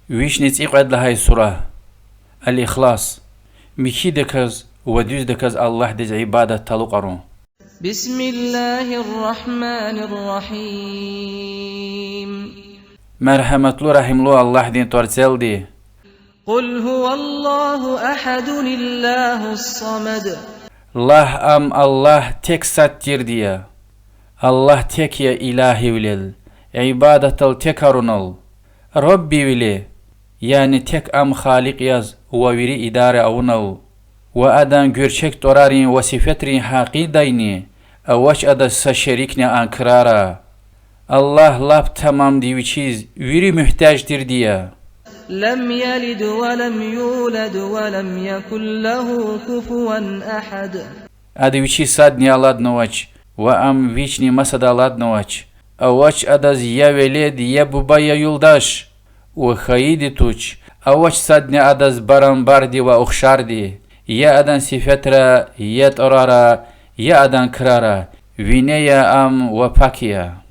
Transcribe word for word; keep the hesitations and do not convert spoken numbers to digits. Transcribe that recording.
Вишни цӀикьвед лагьай сура. Ал-Ихлас. Михьидаказ ва дуьздаказ Аллагьдиз ибадат талукьарун. بسم الله الرحمن الرحيم. Мергьяматлу, регьимлу Аллагьдин тӀварцӀелди. قل هو الله أحد، الله الصمد. Лагь ам: Аллагь тек сад тирди я. Аллагь тек я илагьивилел, ибадатдал текарунал. Раббивиле, яни тек ам Халикь яз ва вири идара авунал, ва адан гуьрчег тӀварарин ва сифетрин гьакъидайни авач адаз са шерикни а крара. Аллагь лап тамамди вичиз, вири муьгьтеж тирди я. لم يلد ولم يولد ولم يكن له كفوا أحد. Ада вичи садни аладнавач ва ам вични масад аладнавач. Авач адаз я велед, я буба, я юлдаш. Ва хьайиди туш, авач садни адаз барамбарди ва ухшарди, я адан сифетра, я тӀварара, я адан крара. Вине я ам ва пак я.